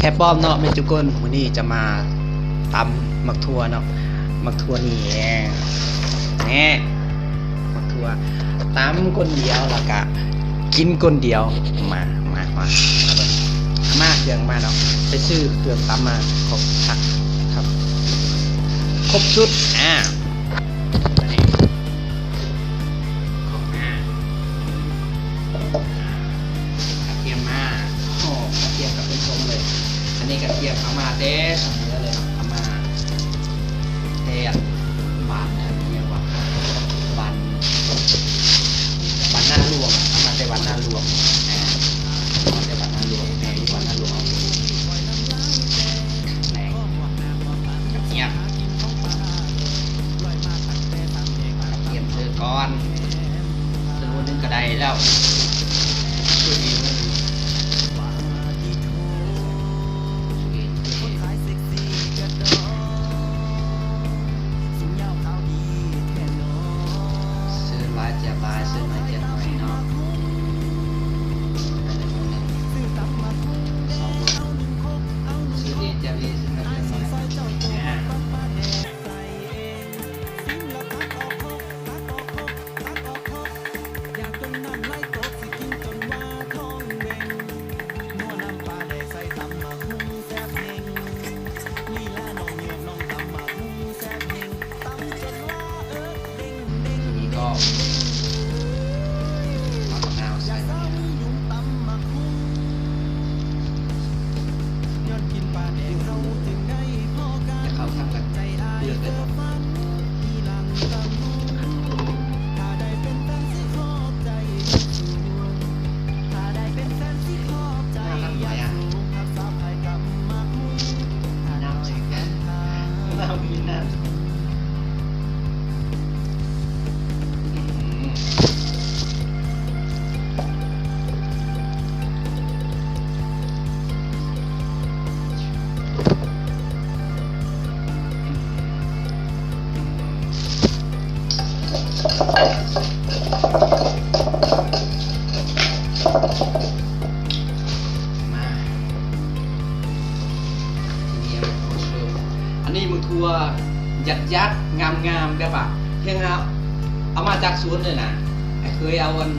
ແພບປ້ອມເນາະແມ່ນຈຸກົນ, ມື້ນີ້ຈະມາຕຳໝາກຖົ່ວເນາະ. ໝາກຖົ່ວນີ້ ແນ່ ໝາກຖົ່ວຕຳຄົນດຽວ ແລ້ວກະກິນຄົນດຽວ. ມາ ມາ ມາ ເອົາມາ ເຄື່ອງມາເນາະ, ໄປຊື້ເຄື່ອງຕຳມາ ຄົບຄັກ ຄັກ ຄົບຊຸດ. ອາ ອັນນີ້ ຂອງ ອາ ກະທຽມມາ ໂອ້ ກະທຽມກະເປັນຖົງເລີຍ. ອັນນີ້ກະທຽມເອົາມາແຕ່ສະເໝີເລີຍເນາະ, ເອົາມາແຕ່ບ້ານ ອັນນີ້ຫຍັງຫວາ ບ້ານ ບ້ານນາຫຼວງ, ເອົາມາແຕ່ບ້ານນາຫຼວງ ເອົາມາແຕ່ບ້ານນາຫຼວງ, ແມ່ຢູ່ບ້ານນາຫຼວງ. ແນ່ ກະທຽມ ກະທຽມເຊີກ່ອນ ເຊີໜຶ່ງກະໄດ້ແລ້ວ. ເຊີຫຼາຍແຈກຫຼາຍ ເຊີໜ້ອຍແຈກໜ້ອຍເນາະ. ມາ ອັນນີ້ໝາກຖົ່ວ ຫຍັດໆ ງາມໆ ແບບວ່າ ເຮັດໃຫ້ເອົາມາຈາກສວນເລີຍນະ. ອ້າຍເຂີຍເອົາອັນ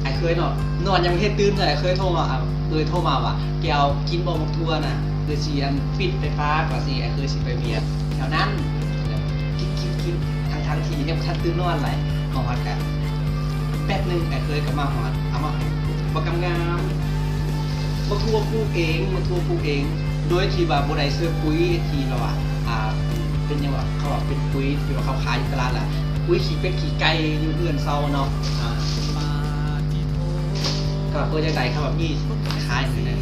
ອ້າຍເຂີຍເນາະ ນອນຍັງບໍ່ທັນຕື່ນເລີຍ ອ້າຍເຂີຍໂທມາ ອ້າຍເຂີຍໂທມາວ່າ ແກວ ກິນບໍ່ໝາກຖົ່ວນະ ຄືຊິອັນ ປິດໄຟຟ້າ ກວ່າຊິ ອ້າຍເຂີຍຊິໄປວຽກແຖວນັ້ນ. ກິນ ກິນ ກິນ ທັງໆ ທີ່ຍັງບໍ່ທັນຕື່ນນອນເລີຍ ມາຮອດກະ ແປັບໜຶ່ງ ອ້າຍເຂີຍກະມາຮອດ ເອົາມາໃຫ້ ບັກງາມໆ ໝາກຖົ່ວປູກເອງ ໝາກຖົ່ວປູກເອງ ໂດຍທີ່ວ່າບໍ່ໄດ້ໃສ່ປຸ໋ຍ ທີ່ແບບວ່າ ອ່າ ເປັນຫຍັງວ່າ ເຂົາວ່າເປັນປຸ໋ຍ ທີ່ວ່າເຂົາຂາຍຢູ່ຕະຫຼາດລະ ປຸ໋ຍຂີ້ເປັດຂີ້ໄກ່ ຢູ່ເຮືອນເຊົາເນາະ. ອ່າ ກະເພິ່ນຢາກໄດ້ ເຂົາວ່າມີຂາຍຢູ່ນະ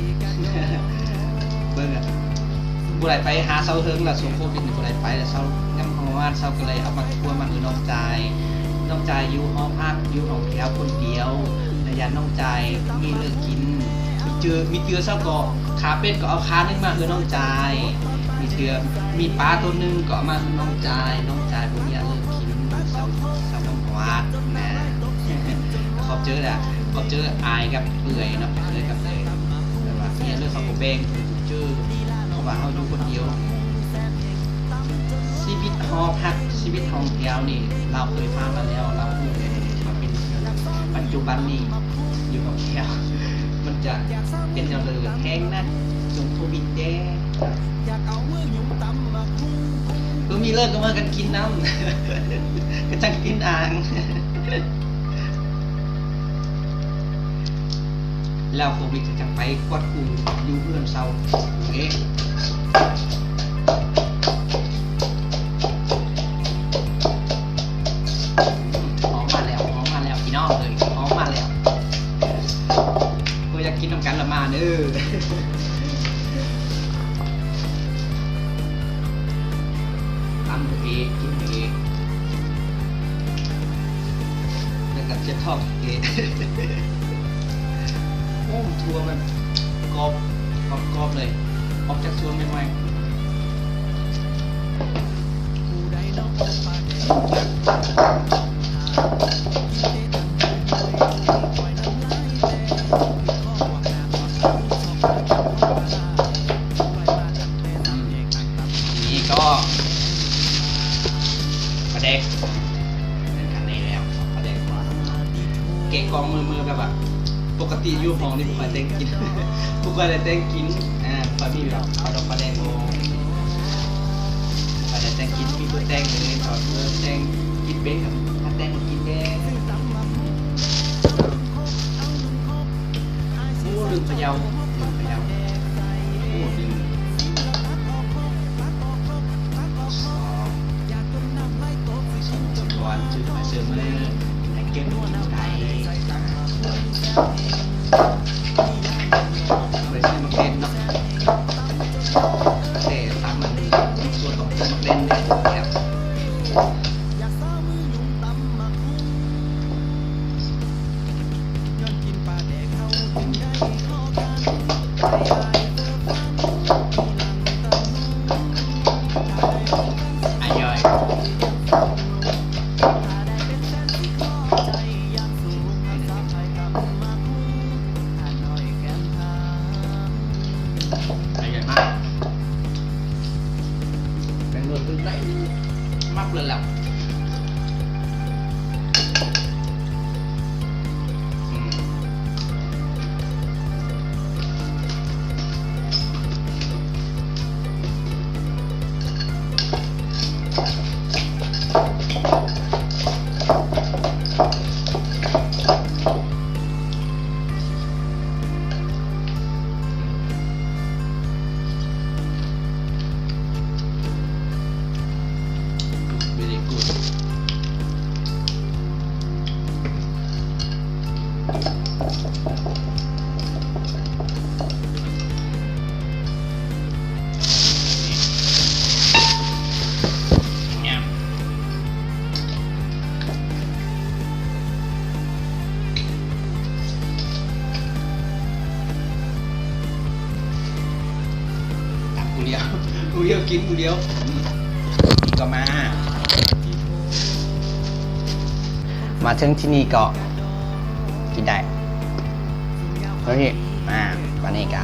ເບິ່ງອະ ບໍ່ໄດ້ໄປຫາເຊົາເຫິງລະ ຊ່ວງໂຄວິດນີ້ບໍ່ໄດ້ໄປລະ ເຊົາຍັງຮອດ ເຊົາກະເລີຍເອົາໝາກຖົ່ວມາໃຫ້ນ້ອງຈາຍ. ນ້ອງຈາຍຢູ່ຫໍພັກ ຢູ່ຫ້ອງແຖວຄົນດຽວ ລະຢ້ານນ້ອງຈາຍມີເລີກກິນ ມີເຈືອ ມີເຈືອເຊົາກະ ຂາເປັດກະເອົາຂາໜຶ່ງມາໃຫ້ນ້ອງຈາຍ ມີເທື່ອມີປາໂຕໜຶ່ງກະເອົາມາໃຫ້ນ້ອງຈາຍ. ນ້ອງຈາຍບໍ່ມີອັນເລີກກິນ ເຊົາ ເຊົານ້ຳຫວາດນະ. ຂອບໃຈລະ ຂອບໃຈອ້າຍກັບເອື້ອຍເນາະ ເອື້ອຍກັບເອື້ອຍ ແບບວ່າມີອັນເລີກເຂົາກະແບ່ງໃຫ້ເຈົ້າ ເພາະວ່າເຮົາຢູ່ຄົນດຽວ. ຊີວິດຫໍພັກ ຊີວິດຫ້ອງແຖວນີ້ ລາວເຄີຍຜ່ານມາແລ້ວ ລາວຮູ້ແລ້ວວ່າເປັນ ປັດຈຸບັນນີ້ຢູ່ຫ້ອງແຖວ ມັນຈະເປັນແນວໃດ ແຮງໜັກຊ່ວງໂຄວິດເດ້. ເອີ ມີເລີກກະມາກັນກິນນຳ ກະຈັ່ງກິນອ່າງ. ແລ້ວໂຄວິດກະຈັ່ງໄປກວດກູຢູ່ເຮືອນເຊົາເດ້. ຫອມມາແລ້ວ ຫອມມາແລ້ວ ພີ່ນ້ອງເອີຍ ຫອມມາແລ້ວ. ເອີ ຢາກກິນນຳກັນລະມາເດີ. ຕຳເອງ ກິນເອງ ແລ້ວກະເຈັບທ້ອງເອງ. ໂອ້ ຖົ່ວມັນກອບ ກອບໆ ເລີຍ ອອກຈາກສວນໃໝ່ໆ. ກໍປາແດກ ເປັນຄັນນີ້ແລ້ວ ປາແດກ ແກະກ່ອງມືໆ ແບບວ່າ ປົກກະຕິຢູ່ຫ້ອງນີ້ບໍ່ຄ່ອຍແຕ່ງກິນ ບໍ່ຄ່ອຍໄດ້ແຕ່ງກິນ ອ່າ ຂ້ອຍມີແບບປາດົກປາແດກບໍ່ ບໍ່ຄ່ອຍໄດ້ແຕ່ງກິນ ມີແຕ່ແຕ່ງເລີຍ ຕອນເອີ ແຕ່ງກິນເປັນ ຄັນແຕ່ງກໍກິນແດ່. ໂອ້ ລືມຂະເຍົາ ລືມຂະເຍົາ ໂອ້ ລືມ ສອງ ສອງ ກ່ອນ ຊື່ໄປຊື່ມາ ໃຫ້ເກັບໄດ້ ບໍ່ໄດ້ໃສ່ໝາກເດັດເນາະ ແຕ່ຕຳອັນ ສ່ວນຂອງໝາກເດັດນີ້ແລ້ວ. ໃຫຍ່ມາກ ແປງນົວຕື່ມໄດ້ ມັກເລີຍແຫຼະ ອືມ. ຕັກຜູ້ດຽວ ຜູ້ດຽວກິນຜູ້ດຽວ ອືມ ນີ້ກໍມາ ມາເຖິງທີ່ນີ້ກໍກິນໄດ້ ໂອເຄ ມາ ບາດນີ້ກໍ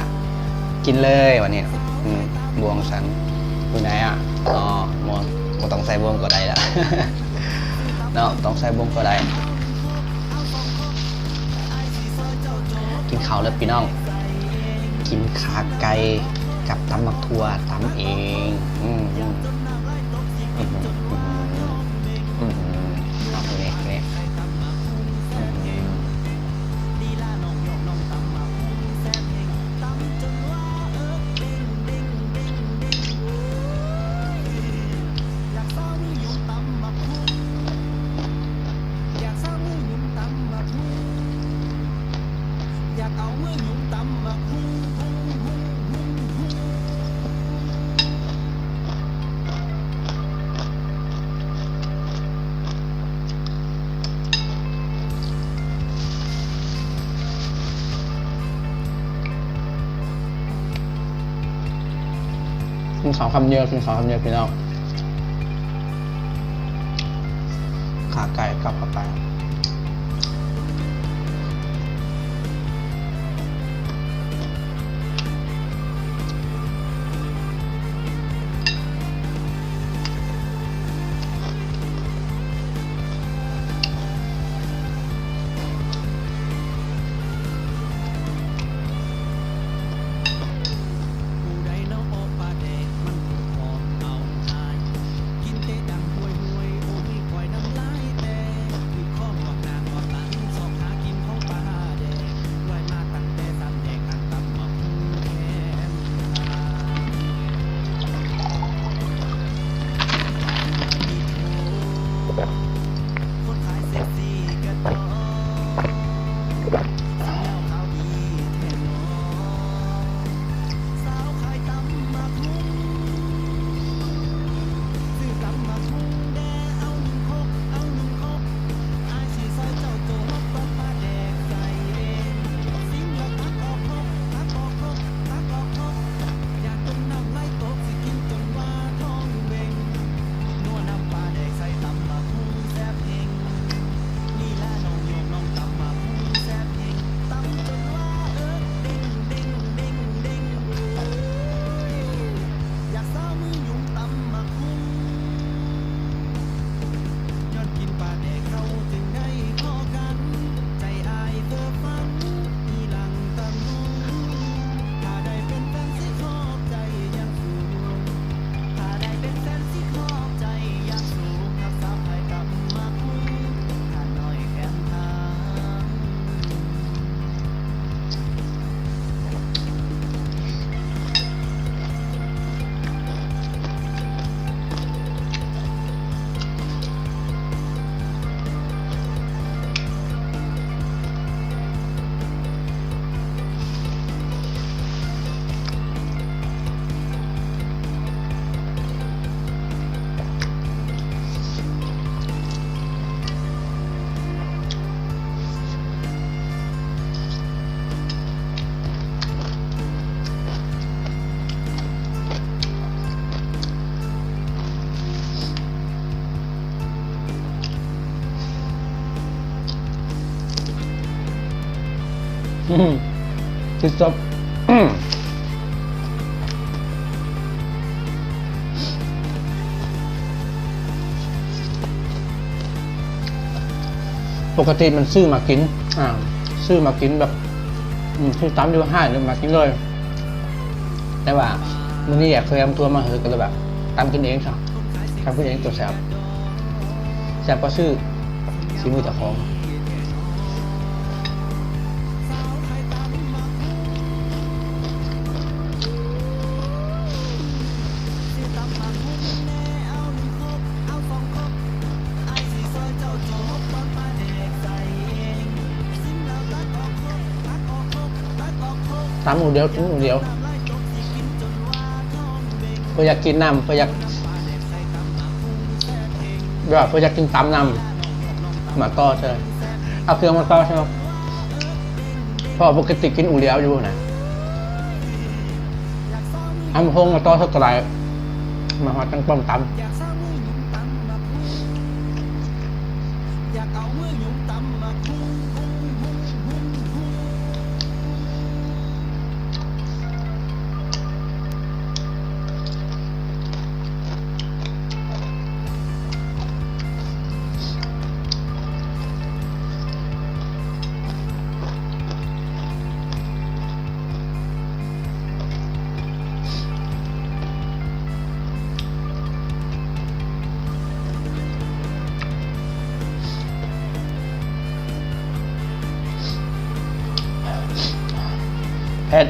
ກິນເລີຍ ບາດນີ້ ອືມ ບ່ວງຊັ້ນ ຢູ່ໃນອ່ະ ອໍ ບໍ່ ບໍ່ຕ້ອງໃສ່ບ່ວງກໍໄດ້ລະ ເນາະ ຕ້ອງໃສ່ບ່ວງກໍໄດ້. ກິນເຂົ້າເດີພີ່ນ້ອງ ກິນຂາໄກ່ກັບຕຳໝາກຖົ່ວ ຕຳເອງ ອືມ ອືມ ອືມ ອືມ ເອົາເລີຍ ເອົາເລີຍ ອືມ. ກິນເຂົ້າຄຳດຽວ ກິນເຂົ້າຄຳດຽວພີ່ນ້ອງ ຂາໄກ່ກັບເຂົ້າໄປ. ກິນແຕ່ດັງຫ້ວຍໆ ໂອ້ຍ ຂ້ອຍນ້ຳລາຍແຕກ ຄືຂອງ ທີ່ສຸດ ປົກກະຕິມັນຊື້ມາກິນ ອ່າ ຊື້ມາກິນແບບ ອືມ ຊື້ຕຳຢູ່ຮ້ານມາກິນເລີຍ. ແຕ່ວ່າມື້ນີ້ຢາກເຄີຍເອົາຕົວມາເຮີ ກໍເລີຍແບບຕຳກິນເອງຊະ ຕຳກິນເອງຕົວແຊບ ແຊບກວ່າຊື້ ສີມືເຈົ້າຂອງ. ຕຳໝູດຽວ ກິນໝູດຽວ ເພິ່ນຢາກກິນນຳ ເພິ່ນຢາກ ແບບວ່າເພິ່ນຢາກກິນຕຳນຳ ມາຕໍ່ເຊີ ເອົາເຄື່ອງມາຕໍ່ເຊີ ເພາະວ່າປົກກະຕິກິນອູດຽວຢູ່ຫັ້ນນະ ຕຳບັກຫຸ່ງມາຕໍ່ເຊີກໍໄດ້ ມາຮອດຈັ່ງຕົ້ມຕຳ. ເຜັດ.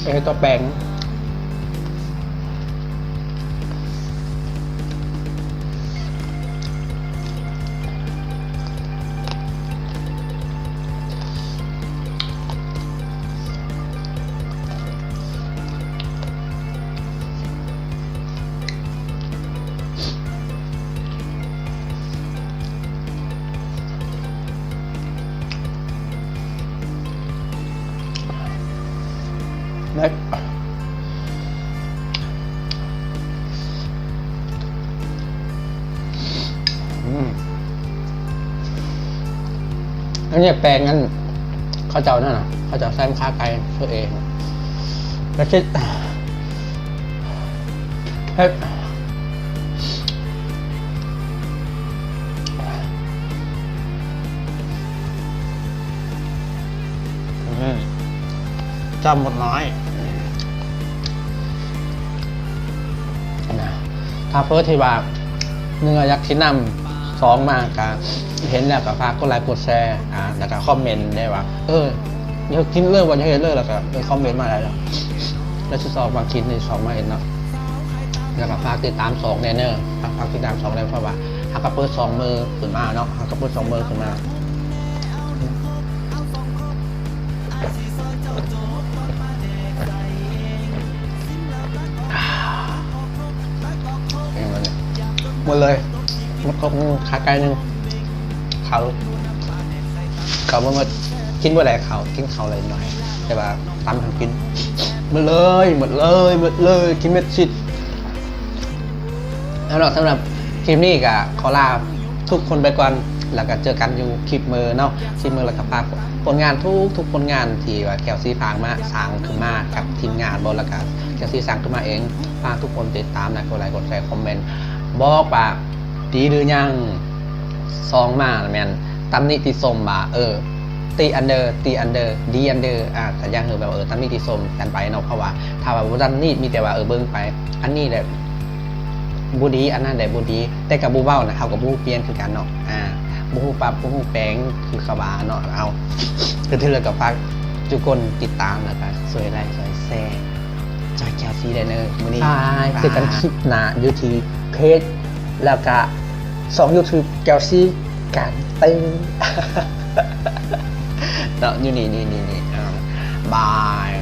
ເອີ ຕໍ່ແປງ. ອືມ ອັນນີ້ແປງອັນ ເຂົາເຈົ້ານັ້ນນະ ເຂົາເຈົ້າໃສ່ມາຂາໄກ່ເຮັດເອງ ແລ້ວຄິດ ເຮັດ ອືມ ຈຳໝົດນ້ອຍ ນະ ຖ້າເພີ້ທີ່ວ່າ ໜຶ່ງ ຢາກຊີ້ນຳ ສອງ ມາກະເຫັນແລ້ວກະຝາກກົດໄລກົດແຊ ອາ ແລ້ວກະຄອມເມັນໄດ້ວ່າ ເອີ ຢາກກິນເລີຍບໍ່ ຢາກເຮັດເລີຍ ແລ້ວກະ ເອີ ຄອມເມັນມາໄດ້ເນາະ ແລ້ວຊິຊອກມາກິນ ຊິຊອກມາເຮັດເນາະ ແລ້ວກະຝາກຕິດຕາມຊ່ອງແດ່ເນີ ຝາກ ຝາກຕິດຕາມຊ່ອງແດ່ ເພາະວ່າເຮົາກະເປີດຊ່ອງມື້ຂຶ້ນມາເນາະ ເຮົາກະເປີດຊ່ອງມື້ຂຶ້ນມາ. ເອົາເລີຍ ໝົດເລີຍ. ໝົດຄົກໜຶ່ງ ຂາໄກ່ໜຶ່ງ ເຂົ້າ ເຂົ້າບໍ່ໝົດ ກິນບໍ່ໄດ້ເຂົ້າ ກິນເຂົ້າໄດ້ໜ້ອຍ ແຕ່ວ່າຕຳໃຫ້ກິນໝົດເລີຍ ໝົດເລີຍ ໝົດເລີຍ ກິນເມັດຊິດ. ແລ້ວເນາະ ສຳລັບຄລິບນີ້ກໍຂໍລາທຸກຄົນໄປກ່ອນ ແລ້ວກໍເຈີກັນຢູ່ຄລິບເມີເນາະ ຄລິບເມີ ແລ້ວກໍຝາກຜົນງານທຸກໆຜົນງານທີ່ວ່າແກ້ວຊີພາມາ ສ້າງຂຶ້ນມາກັບທີມງານບໍ ແລ້ວກໍແກ້ວຊີສ້າງຂຶ້ນມາເອງ ຝາກທຸກຄົນຕິດຕາມນະ ກົດໄລ ກົດແຊ ຄອມເມັນ ບອກວ່າດີຫຼືຍັງ ສອງມາແມ່ນຕຳໜິຕິຊົມວ່າ ເອີ ຕິອັນເດີ ຕິອັນເດີ ດີອັນເດີ ອາ ກໍຢາກໃຫ້ແບບ ເອີ ຕຳໜິຕິຊົມກັນໄປເນາະ ເພາະວ່າຖ້າວ່າບໍ່ຕຳໜິ ມີແຕ່ວ່າ ເອີ ເບິ່ງໄປ ອັນນີ້ແຫຼະບໍ່ດີ ອັນນັ້ນແຫຼະບໍ່ດີ ແຕ່ກໍບໍ່ເວົ້ານະ ເຮົາກໍບໍ່ຮູ້ປ່ຽນຄືກັນເນາະ ອາ ບໍ່ຮູ້ປັບ ບໍ່ຮູ້ແປງ ຄືເຂົາວ່າເນາະ. ເອົາ ກໍຖືວ່າກໍຝາກທຸກຄົນຕິດຕາມ ແລ້ວກໍຊ່ວຍໄລຄ໌ ຊ່ວຍແຊ ຈາກແກ້ວຊີໄດ້ເນີ ມື້ນີ້ບາຍ ເຈີກັນຄລິບໜ້າ ຢູ່ທີ່ເພຈ ແລ້ວກະຊ່ອງຢູທູບ ແກ້ວຊີການເຕີ ເນາະ ຢູ່ນີ້ ນີ້ ນີ້ ນີ້ ອາ ບາຍ.